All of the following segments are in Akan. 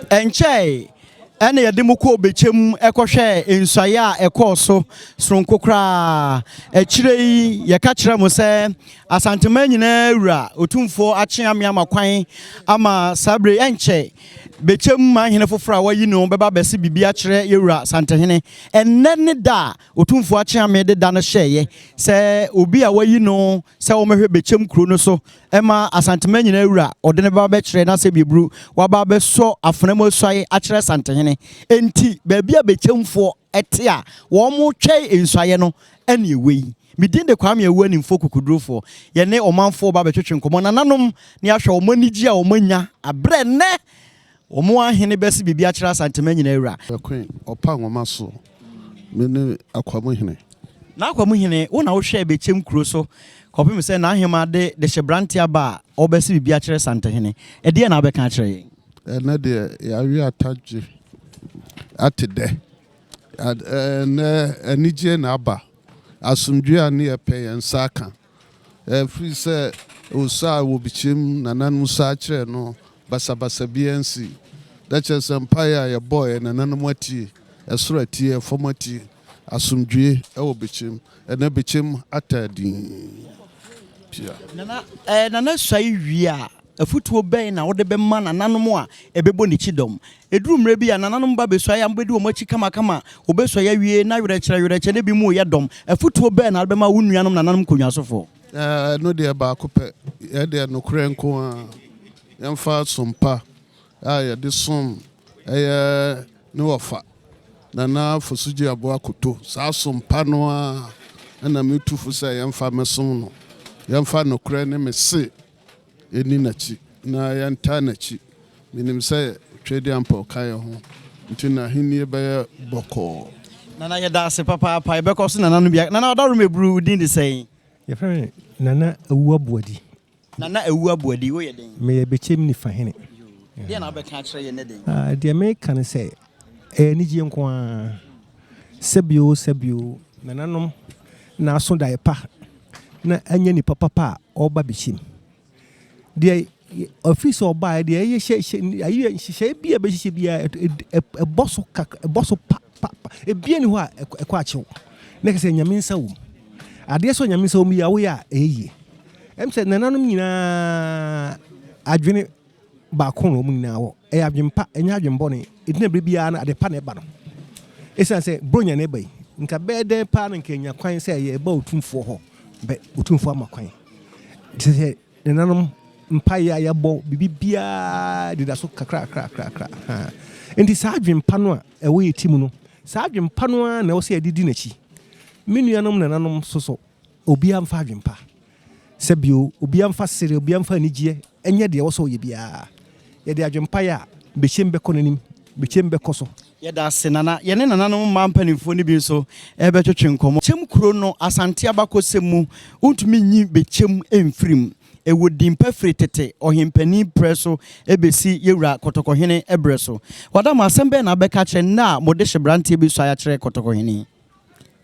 Ɛnkyɛe na yɛde mo kɔɔ Bekyem kɔhwɛɛ nsuaeɛ a ɛkɔɔ so soronko koraa. Akyire yi, yɛka kyerɛɛ mo sɛ Asanteman nyinaa wura, Otumfoɔ Akyeame ama kwan ama saa berɛ yi, ɛnkyɛ Bekyem manhene foforɔ a wɔayi no bɛba abɛse biribi akyerɛ yɛn wura Santehene. Ɛnnɛ ne da a Otumfoɔ Akyeame de da no hyɛeɛ sɛ obi a wɔayi no sɛ ɔmmɛhwɛ Bekyem kuro no so Ɛma Asanteman nyinaa wura ɔde ne ba bɛkyerɛ n'asɛbieburu, waba abɛsɔ afena mu asuae akyerɛ Asantehene. Enti baabi a Bekyemfoɔ te a wɔretwɛn nsuaeɛ no ne ɛwɔ yi. Me din de Kwame Awu Animfoɔ Kokodurofoɔ. Yɛne ɔmanfoɔ reba abɛtwetwe nkɔmmɔ, nananom, na yɛahwɛ wɔn anigyeɛ a wɔanya berɛ nnɛ Wɔn ahene bɛse biribi akyerɛ Asantema nyinaa wura. Bɛkoe ɔpa nwoma so, me ne Akwamu hene. N'Akwamu hene, wo na wohwɛɛ Bɛkyɛm kuro so kɔpem sɛ n'ahemaa de dehyebrante aba a ɔrebɛse biribi akyerɛ Santehene. Ɛdeɛn na wobɛka akyerɛ yɛn? Ɛnnɛ deɛ yɛawe atadwe ate dɛ. Ɛnnɛ anigyeɛ na aba. Asomdwoeɛ a ne yɛpɛ yɛn nsa aka. Ɛfiri sɛ osa a wɔbɛkyɛm nananom sa akyerɛ no, basabasa biara nsi. Na kyerɛ sɛ mpaeɛ a yɛbɔeɛ, nananom atie, ɛsoro atie, ɛfam atie, asomdwoeɛ wɔ bɛkyɛm. Ɛnnɛ bɛkyɛm ataa dinn. Pia. Nana, eh, Nana suae wie a, afutuo bɛn na wode bɛma nananom a ɛbɛbɔ ne kyidɔm? Ɛduru mmerɛ bi a, nananom ba bɛsuae a, mobɛdi wɔn akyi kamakama, wɔbɛsuae awie na werɛkyerɛ werɛkyɛ na ebinom reyɛ dɔm. Afutuo bɛn na wode bɛma wo nuanom nananom nkonnwasofoɔ? Ɛno deɛ baako pɛ, yɛn deɛ nokorɛ nko ara, yɛmfa som pa a yɛde som ɛyɛ ne wɔfa Nana Fosu Aboa Koto, saa som pa no ara na metu fo sɛ yɛmfa mmɛsom no, yɛmfa nokorɛ ne mese Yɛnni n'akyi na yɛntaa n'akyi. Menim sɛ Tweaduampɔw ka yɛn ho nti n'ahenni bɛyɛ bɔkɔɔ. Nana yɛda ase papaapa yɛbɛkɔ so nana no bia nana ɔdaworo meburu wo din de sɛn. Yɛfrɛ me Nana Awu Aboadi. Nana Awu Aboadi woyɛ dɛn? Meyɛ Bɛkyɛm Nifa hene. Deɛn na wobɛka akyerɛ yɛn nnɛ da yi? Ah, deɛ meka ne sɛ, ɛyɛ anigyeɛ nko ara. Sɛbi oo sɛbi oo, nananom na aso daeɛ pa na anya nipa papa a ɔreba bɛhyɛ mu. Deɛ ɔfiri sɛ ɔbaeɛ deɛ ɛyɛ hyɛ hyɛ ayi nhyehyɛeɛ bi a ɛbɛhyehyɛ biara ɛbɔ so kakra ɛbɔ so pa pa pa ebia ni hɔ a ɛkɔ akyew na kɛsɛ nyame nsa wɔ mu adeɛ sɛ nyame nsa wɔ mu yi a woyɛ a ɛyɛ yie ɛm sɛ nananom nyinaa adwene baako na wɔn nyinaa wɔ. Ɛyɛ adwempa, ɛnyɛ adwembɔne. Enti na bere biara no ade pa na ɛba no. Esiane sɛ Buronya na ɛba yi, nka bɛyɛ dɛn paa na nka anya kwan sɛ yɛba Otumfoɔ hɔ? Bɛ Otumfoɔ ama kwan. Te sɛ nananom mpaeɛ a yɛabɔ, biribi biara deda so kakrakrakrakra. Ha. Enti saa adwempa no a ɛwɔ yɛn ti mu no, saa adwempa no ara na ɛwɔ sɛ yɛde di n'akyi. Me nuanom nananom nso so, obiara mfa adwempa. Sɛ bio, obiara mfa sereɛ, obiara mfa anigyeɛ nyɛ deɛ ɛwɔ sɛ ɔyɛ biara. Yɛde adwempa yɛ a, bɛhyɛm bɛkɔ n'anim, bɛkyɛm bɛkɔ so. Yɛda ase Nana. Yɛne nananom mmaa mpanimfoɔ no bi nso rebɛtwetwe nkɔmmɔ. Kyɛm kuro no, Asante abakɔsɛm mu, wontumi nyi Bɛkyɛm mfiri mu. Ɛwɔ din pa firi tete ɔhempanin berɛ so bɛsi yɛwura Kɔtɔkɔhene berɛ so. Wadam, asɛm bɛn na wobɛka akyerɛ nnɛ a mode hyebranteɛ bɛsuae akyerɛ Kɔtɔkɔhene yi?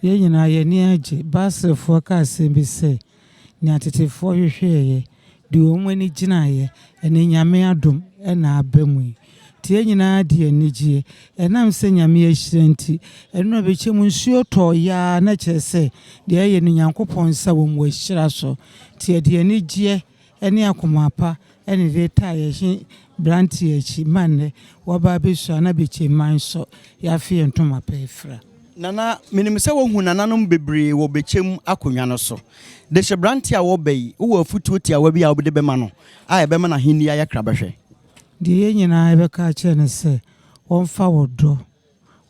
Yɛn nyinaa yɛn ani agye. Baselfoɔ ka asɛm bi sɛ, Nea tetefoɔ hwehwɛeɛ, de wɔn ani gyinaeɛ, ɛnnɛ Nyame adom na aba mu yi. Nti yɛn nyinaa de anigyeɛ. Ɛnam sɛ Nyame ahyira nti, ɛno na bɛkyɛ mu nsuo tɔɔ yaa na kyerɛ sɛ deɛ ɛyɛ no Nyankopɔn nsa wɔ mu, wahyira so. Nti yɛde anigyeɛ ne akoma pa na ɛde taa yɛn he branteɛ akyi ma nnɛ waba abɛsua na bɛkyɛ man so yɛafe yɛn ntoma pa afira. Nana, menim sɛ woahu nananom bebree wɔ bɛkyɛm akonnwa no so. Dehye branteɛ a wɔba yi, wowɔ afutuo tiawa bi a wode bɛma no a ɛbɛma n'ahennie ayɛ krabɛhwɛ? Deɛ yɛn nyinaa yɛbɛka akyerɛ no sɛ ɔmfa ɔdɔ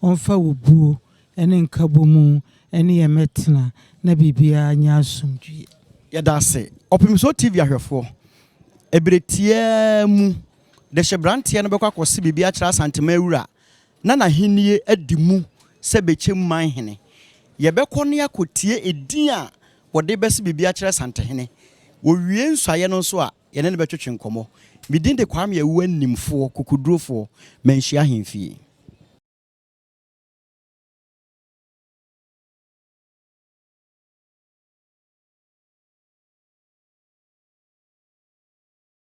Ɔmfa obuo ne nkabomu ne yɛn mmɛtena na biribiara nyɛ asomdwie. Yɛda ase Ɔpemsoɔ TV ahwɛfoɔ. Ɛberɛ tiaa mu, dehye-branteɛ no bɛkɔ akɔse biribi akyerɛ Asanteman wura na n'ahennie adi mu sɛ Bɛkyɛm man hene. Yɛbɛkɔ na yɛakɔtie edin a wɔde bɛse biribi akyerɛ Asantehene. Wɔwie nsuaeɛ no nso a, yɛne no bɛtwetwe nkɔmmɔ. Me din de Kwame Awuah Nimfoɔ, Kokodurofoɔ, Manhyia Ahemfie.